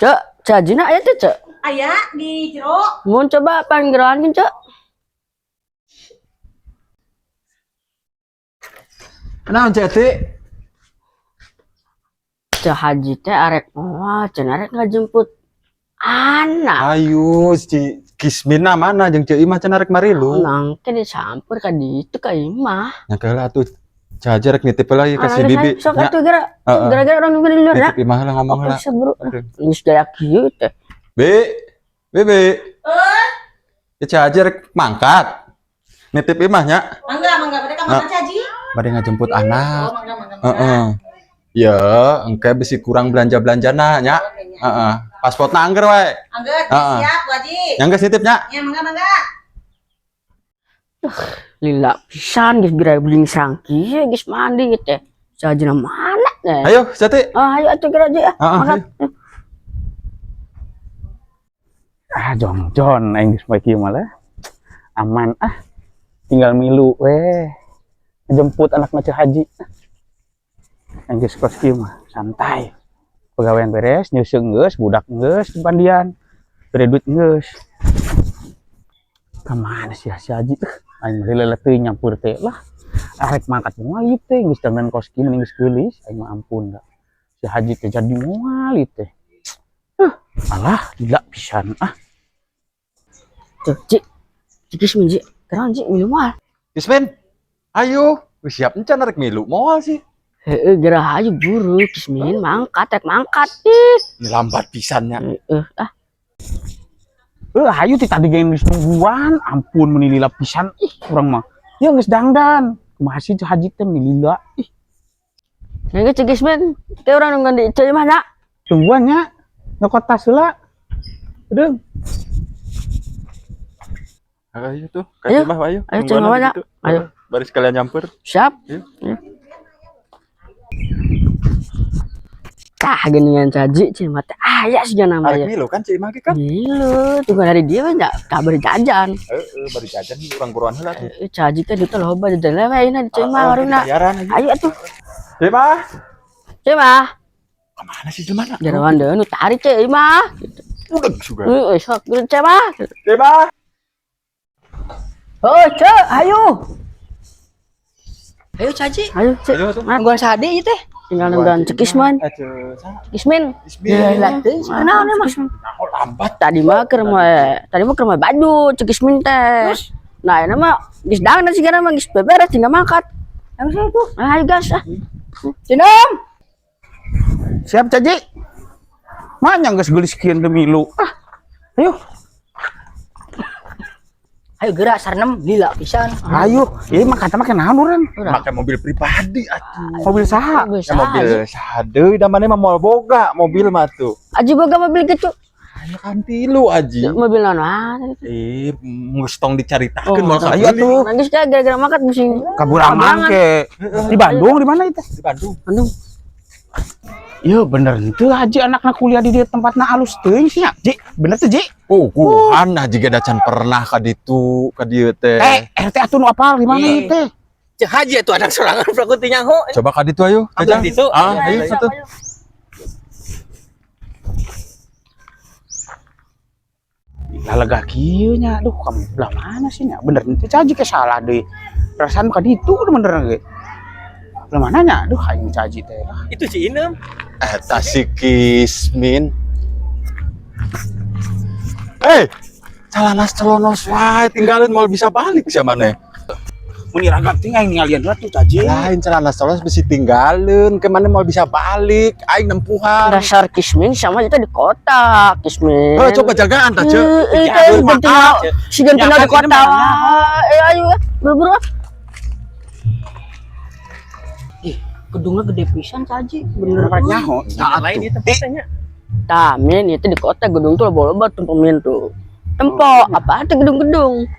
Cek, cajina aya teh, Cek? Aya di jero. Mun coba panggeroan, Cek. Naon, Cek Eti? Cek Haji teh arek moal, cenah arek ngajemput anak. Ayo, si Kismina mana jeung Ceu Imah cenah rek marilu. Nangke disamper ka ditu ka imah. Nya heula atuh, Ceu Haji rek nitip heula ieu ka si Bibi. Sok Nya, atuh geura. Heeh. Gara-gara orang nunggu di luar ya. Nitip imah heula, ngomong Oke, heula. seburu. Geus gaya kieu teh. Bi, Bibi. Ya, Ceu Haji rek mangkat. Nitip imah nya. Mangga, mangga. Bade ka mana, Caji? Bade ngajemput anak. Oh, mangga, mangga, mangga. Heeh. Ya, engke bisi kurang belanja-belanjana nya. Heeh. Pasportna angger wae. Angger, Heeh. siap, Bu Haji. Nya geus nitip nya. Ya, mangga, mangga. Lila pisan geus geura bling sangki geus mandi teh. Cajina mana teh? Ayo, Ceu Eti. Ah, ayo atuh geura, Ji, ah. Heeh, Mangkat. Ah, jongjon aing geus poe kieu mah lah. Aman ah. Tinggal milu weh. Jemput anak Ceu Haji. Aing geus kos kieu mah santai. Pegawaian beres, nyeuseung geus, budak geus dipandian. Bere duit geus. Ka mana sih si Haji? Aing mah lila teuing nyampur teh lah. Arek mangkat moal ieu teh geus dandan kos kieu mending geus geulis, aing mah ampun da. Si Haji teh jadi moal ieu teh. Alah, gila pisan ah. Tuh, Ji. Ji Kismin, Ji. Geura, Ji, milu moal? Kismin. Ayo, wis siap encan rek milu moal sih? Heeh, geura aja buru, Kismin mangkat, rek mangkat ih. Ini lambat pisan nya. Heeh, ah. Eh, hayu ti tadi ge geus nungguan, ampun meuni lila pisan ih urang mah. Ya geus dangdan. Kumaha sih Ceu Haji teh meuni lila ih. Nah, Ceu Kismin, teh urang nungguan di Ceu mana? Tungguan nya. Nyokot tas heula. Udah. Ayo tuh, Ayo. kasih mah ayo. Ayo, Ceu Nungguan Mah, gitu. ayo. Baris sekalian nyamper. Siap. Ayo. Ayo. Tah geuningan caji cing mata aya sih namanya. Arek milu kan Ceu Imah ge kan? Milu, tunggu dari dia mah enggak kabar jajan. Heeh, baru jajan urang buruan heula tuh. Eh, caji teh duit loba jajan lewe ini di Ceu Imah warungna. Bayaran aja. Ayo atuh. Ceu Imah. Ceu Imah. Kemana sih jelema? Jarawan deui nu tarik Ceu Imah. Udah juga. Heeh, sok Ceu Imah. Ceu Imah. Oh, Ceu, ayo. Ayo, Caji. Ayo, Ceu. Ayo tuh. Nungguan sade ieu teh. Tinggal nungguan Ceu Kismin. Eh, Ceu saha? Kismin. Kismin. Lah teuing kunaon emang? Nah, kok lambat. Tadi mah keur moe baju Ceu Kismin teh. Nah, ini mah geus dangdan sih mah geus beberes tinggal mangkat. Langsung tuh. Ayo gas ah. Cinem. Siap, Caji. Mana geus geulis kieu teu milu. Ah. Ayo. Ayo gerak sarnem lila pisan. Ayo, ieu mah kata make naon urang? Pakai mobil pribadi atuh. Mobil saha? Mobil Ya saha, mobil Ji? saha deui da maneh mah moal boga mobil mah tuh. Aji boga mobil gitu. Ayo kan tilu aji. Mobil naon ah? Eh, geus tong dicaritakeun Oh, moal ayo atuh. Nangis teh gara-gara mangkat pusing. Kaburangan ke. Di Bandung di mana itu? Di Bandung. Bandung. Iya bener itu Haji anakna kuliah di dieu tempatna alus teuing sih nya. Ji, bener tuh, Ji? Oh, kuhan haji ge da can pernah ka ditu, ka dieu teh. Eh, RT atuh nu apal di mana ieu teh? Ceu Haji atuh anak sorangan pelaku teu nyaho. Coba ka ditu ayo, Jajang. Jajang. Ditu. Ah, ayo satu. Lah lega kieu nya. Aduh, kamu belah mana sih nya? Bener teu Haji ke salah deui. Perasaan ka ditu bener ge. Belah mana nya? Aduh, aing Haji teh lah. Itu si Inem. Eta si Kismin. Eh, calanas celonos wae tinggalin moal bisa balik sia maneh. Mun ragam teh aing ningalian heula tuh Haji. Lain celana celonos bisi tinggalin, ke mana moal bisa balik, aing nempuhan. Dasar Kismin sama kita di kota, Kismin. Oh, coba jagaan tah, Ceu. Eh, Jagaan, itu maaf. si gentina di Jangan, kota. ini mah. Eh, ayo buru-buru ah. Ih, gedungnya gede pisan Caji. Bener. Bener nyaho. Nah, Lain atuh. itu tempatnya. Tah, min itu di kota gedung tuh loba-loba tuh pemin tuh. Tempo, apa tuh gedung-gedung?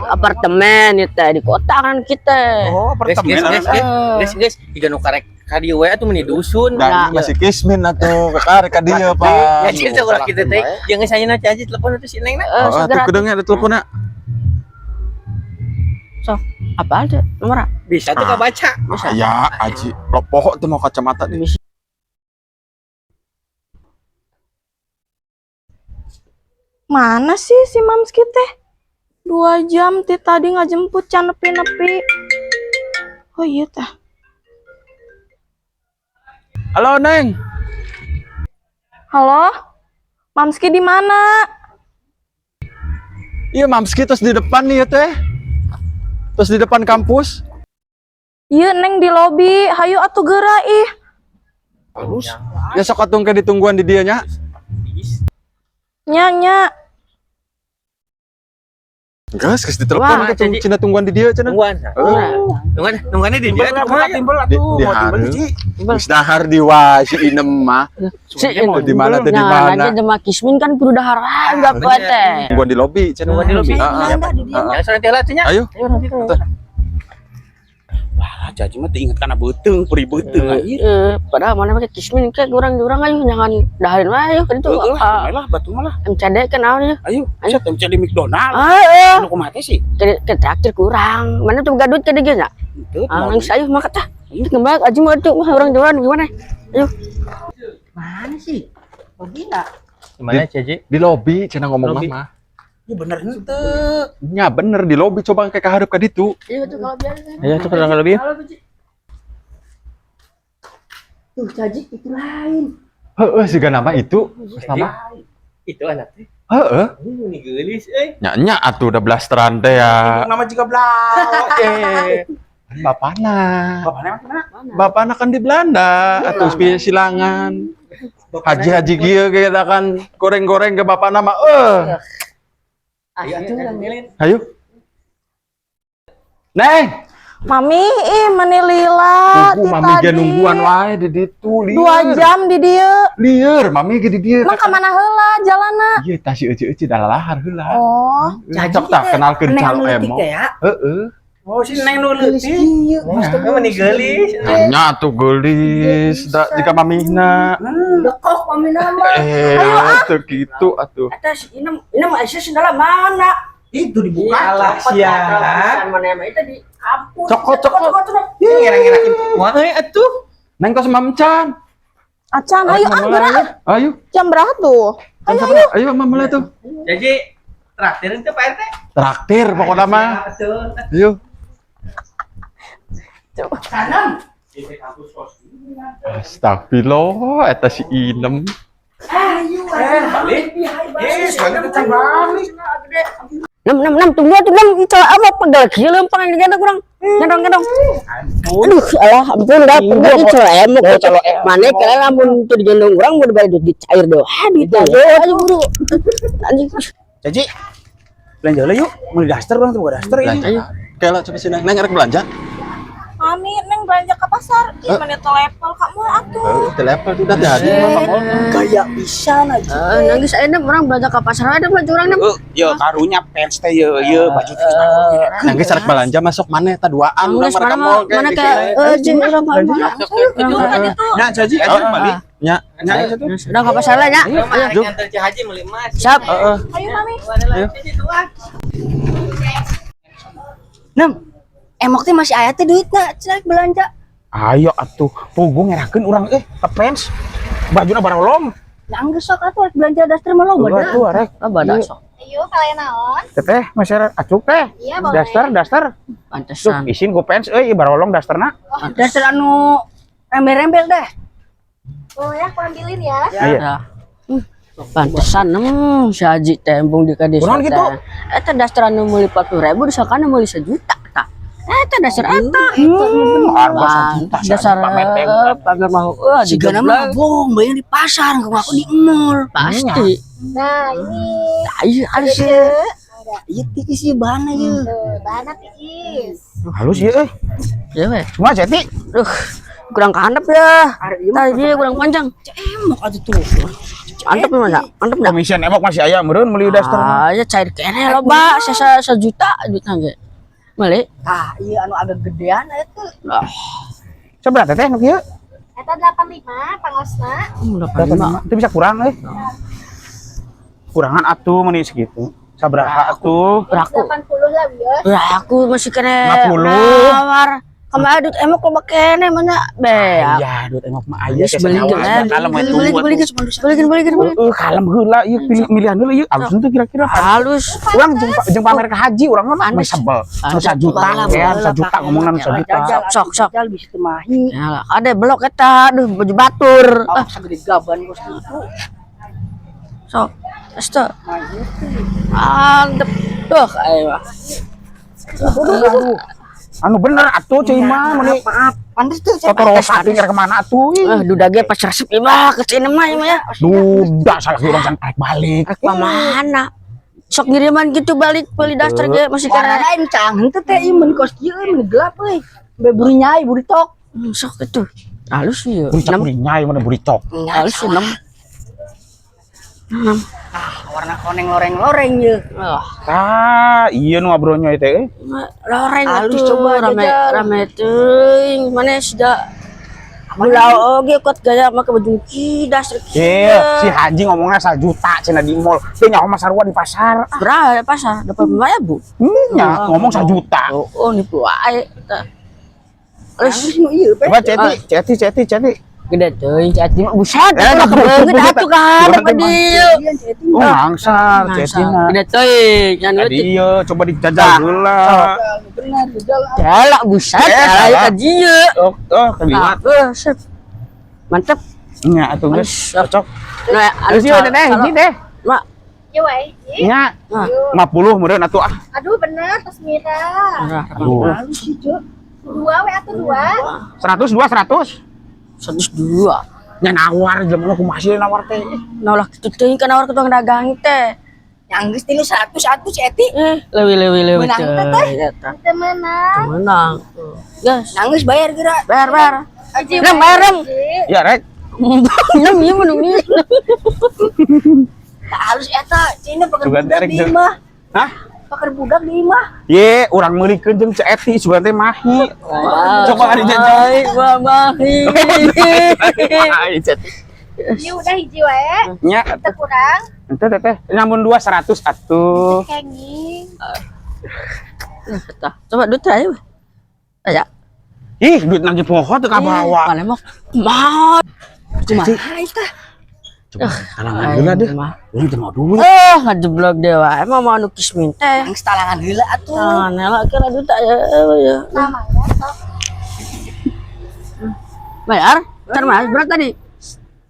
Apartemen itu di kota kan kita. Oh, Guys, apartemen. guys, guys, guys, guys, guys, jika nu karek ka dieu we atuh meni dusun. Dan Nah. ini masih Kismin atuh, kekarek ka dieu, Pak. Ya cerita urang kitu teh. Jeung geus ayeuna Ceu Haji telepon atuh si Neng na. Eh, Oh, atuh segera. kedeungnya ada teleponnya. Sok, apa aja nomor? Bisa tuh kabaca. Bisa. Ya, Aji, lo pokok tuh mau kacamata nih. Bisa. Mana sih si Mamski teh? 2 jam ti tadi nggak jemput, can nepi-nepi. Oh iya tah. Halo, Neng. Halo? Mamski di mana? Iya, Mamski terus di depan nih ya teh. Terus di depan kampus. Iya, Neng di lobi. Hayu atuh geura ih. Halus. Ya sok atuh ke ditungguan di dieu nya. Nya nya. Geus, geus ditelepon Wah, ke cenah tungguan di dieu cenah. Tungguan. Heeh. Tungguan, tungguannya di dia. Timbel timbel Di, atuh, di mau timbel hareup. Ci. Geus dahar di wae si Inem mah. Si Di mana teh di Nah, mana? nanti jema kismin kan kudu dahar wae enggak kuat teh. Tungguan di lobi cenah. Tungguan di lobi. Heeh. Heeh. Ya, nanti lah cenah. Ayo. Ayo nanti tuh. Wah, Caji mah teu inget kana beuteung, puri beuteung anjir. Eh, padahal mana pakai kismin ke kurang-kurang ayo jangan daharin wae ayo kan itu. Heeh Ah, lah, lah batu mah lah. MCD kan naon ya. Ayo, set MCD McDonald. Ah, eh. Anu kumaha teh sih? Ke traktir kurang. Mana tuh gadut ke dia nya? Henteu, Ah, mau nangis ayo makan tah. Kembali aja mau tuh mah orang jualan gimana? Ayo. Mana sih? Lobi enggak? Gimana, Caji? Di lobi cenah ngomong Lobi. mama. Ya bener henteu. Nya bener di lobi, coba ke kahareup ka ditu. Iya tuh kalau biar. Ayo tuh kalau lebih. Tuh, Caji itu lain. Heeh, siga nama itu. Geus nama. Itu anak teh. Heeh. Ini geulis euy. Nya nya atuh udah blasteran teh ya. Nama juga blau. Eh, bapana. Bapaknya mah mana? Bapana kan di Belanda atuh silangan. Haji-haji kieu kita kan goreng-goreng ke bapana mah eh. Ayo atuh urang milih. Ayo. Neng, Mami ih meni lila tunggu ti mami ge tadi. nungguan wae di ditu lieur. 2 jam di dieu. Lieur, mami ge di dieu. Emang ka mana heula jalana? Iya, tah si euci-euci dah lalahar heula. Oh, Cocok tah kenalkeun Neng calo anu leutik emo. teh ya. Heeh. Oh, si Neng nu leutik. Iya, Nah, meni geulis. Nya tuh geulis, da jika mamihna. Dekok mami nama. Eh, tuh gitu atuh. Atas ini ini mah Aisyah sendala mana? Itu dibuka. Alah sia. Mana yang itu di kampus. Cokot, cokot. Ngira-ngirain wah euy atuh. Neng tos mamcan. Acan ayo ah geura. Ayo. Jam berapa tuh? Ayo, ayo, ayo, mah mulai tuh. Jadi traktir itu Pak RT. Traktir pokoknya mah. Betul. Ayo. Tanam. Astagfirullah, eta si Inem. Ayo, Eh, balik. Eh, soalnya kita balik. Nem nem nem tunggu tuh nem itu apa pegal kieu lempang yang digendong kurang. Gendong gendong. Aduh, alah ampun dah pegal itu emok. Mana kira lamun teu digendong urang mau dibayar duit dicair deh. Ah, duit ayo buru. Anjing. Caji. Belanja lah yuk. Mau di daster bang, tuh buka daster ini. Belanja. Oke lah, coba sini. Neng arek belanja. Mami, Neng belanja ke pasar. Ih, mana telepon kamu atuh. Eh, telepon udah jadi mah mall. Gaya pisan aja. Eh, nangis aja nem orang belanja ke pasar ada mah curang nem. Eh, yo karunya pants teh yo yo baju teh karunya. Neng geus arek belanja masuk mana eta duaan urang Nangis mereka mana mall mana ke eh jeung urang mah. Nah, Caji aja balik. Nya, Nya aja tuh. Udah ke pasar lah ya. Ayo, nganter Ci Haji meuli emas. Siap. Heeh. Ayo Mami. Ayo. Nem, emok teh masih aya teh duitna cenah belanja. Ayo atuh, puguh ngerakeun urang eh ke pants. Bajuna barolong. Nah, geus sok atuh rek belanja daster mah loba dah. Tuh arek. Oh, badak sok. Ayo, kalian naon? Teteh masyarakat acuk teh. Iya, boleh. Daster, daster. Tuh, Pantesan. isin ku pants euy barolong dasterna. Daster anu rembel-rembel deh. Boleh aku ambilin ya. Iya. Ya. Pantesan nem si Haji teh embung di ka desa Kunaon kitu? teh. Eta daster anu meuli 40.000 disangkana meuli sejuta tah. Eta dasar eta. Harga sajuta Dasar pamer teh. pamer mau eueuh Siga nama bohong, bayar di pasar, nggak ngaku di mall. Pasti. Nah, ini. Ayo halus Iya. ya. Iya tipis sih bahannya ya. Tuh, bahannya tipis. Halus ya euy. Ya weh. Cuma Ceti. Duh, kurang kandep ya. Tadi kurang panjang. Emok atuh tuh. Mantep mana? Mantep enggak? Komisen emok masih aya meureun meuli daster. Ah, ya cair kene loba sesa sejuta duitna ge. Meuli. Ah, iya anu agak gedean eta. Ah, Seberapa teteh nu kieu? Eta 85 pangosna. udah lima. Itu bisa kurang euy. Kurangan atuh meuni segitu. Sabaraha atuh? Beraku. 80 lah, Bios. Beraku masih kene 50. nawar. Kemarin duit emok loba keneh mana beak. Iya, duit emok mah aya Geus teh beli senyawa. kan. Kalem we Beli beli beli beli beli beli. Heeh, kalem heula ieu pilih milihan heula ieu. Alus teu kira-kira. Halus. Urang jeung pamer ka haji urang mah mah sebel. Nu sajuta ya, sajuta ngomongna nu sajuta. Sok sok. Jajal bisa teu mahi. Ya, ada belok eta, aduh baju batur. Ah, Ah, sagede gaban kos kitu. sok. Asto. Mantep. Tuh, ayo. Aduh. Anu bener atuh ceu mah meuni Maaf, pantes teu saya totorosa tinggal kemana atuh. ih. Eh, duda ge pas resep ieu mah ke sini mah ieu mah ya. Duda salah urang can balik balik. Rek mana? Sok ngiriman gitu balik beli daster ge masih Warna kena. lain cang henteu teh ieu mun kos kieu euy mun gelap euy. Be buri nyai buri tok. Sok itu. Halus ieu. Buri cok Enam. buri nyai mana buri cok. Halus enam. Enam. Ah, warna koneng loreng-loreng ye. Ah, Ah, iya nu ngabronyoy teh euy. loreng Halus atuh, coba, rame jajal. rame teuing mana sudah Ulah oge kuat gaya make baju kidas rek Iya, si Haji ngomongnya sajuta cenah di mall. Teu nyaho mah sarua di pasar. Ah, Berapa ya pasar? Dapat berapa bu? nya ngomong sajuta. Oh, oh nipu wae. Tah. Terus Halus nu ieu pe. Coba ceti, ceti, ceti, ceti. gede teuing cati mah buset Eh, atuh buset, kebeungeut buset. atuh ka hadap Buset, dieu. Iya, ceti. Oh, ngangsar ceti mah. Gede teuing ngan Tadi leutik. iya, coba dijajal heula. Benar jajal. Jalak buset, Eh, jalak salah. ka dieu. Oh, oh, keliwat. Ah, sip. Mantep. Nya atuh geus cocok. Nah, Terus ieu teh hiji teh. Mak, Ya wae hiji. Nya Nah. 50 meureun atuh ah. Aduh bener terus mira. Aduh. Halus sih, Cuk. Dua we atuh dua. 100 2 100. 102. Nya nawar jelema kumaha sih nawar teh. Nah lah kitu teuing kana war tukang dagang teh. Yang geus tilu 100 atuh si Eti. Eh, leuwih leuwih leuwih Menang teh, teh. Eta. Teu menang. Menang. Guys, Nangis bayar geura. bayar bayar. Hiji Nang wae, bayar nang. hiji. Ya rek. Nang ieu mah nu ieu. Tak halus eta, cina pakai Sugan budak erek di jeung- imah. Hah? Pakai budak di imah. Ye, urang meulikeun jeung Ceu Eti sugan teh mahi. Coba dijajal. Ai, wah mahi. Mahi Ceu Eti. Ieu udah hiji wae. Nya Teu kurang. ente teh teh nyamun 2 100 atuh. Kenging. Tah, coba duit aja. Aya. Ih, duit nagi poho teu kabawa. Mana mah kumaha? Kumaha eta? Coba talangan heula deh. Mah. Urang teu mau duit. Eh, ngajeblok dewa. Emang mau anu kismin teh. Yang talangan heula atuh. Tangan elak kira duit aya ya. Sama ya sok. Bayar? Ntar mas, berapa tadi?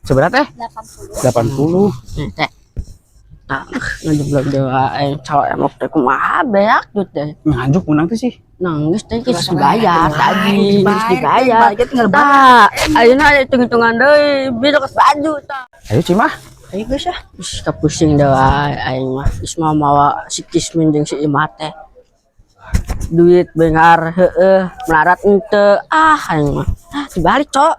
Seberapa teh? 80. 80. Teh. Nah, ngajeblok dewa. Eh, cowok emok teh kumaha beak duit teh. Nganjuk menang teh sih. Nangis teh geus dibayar tadi, geus dibayar. Balik tinggal bayar. Tah, ayeuna aya hitung-hitungan deui, bisa ke baju tah. Ayo Cimah. Ayo geus ah. Ih, kapusing dewa aing mah. Geus mah mawa si Kismin jeung si Imah teh. Duit bengar heueuh, melarat henteu. Ah, aing mah. Ah, dibalik, Cok.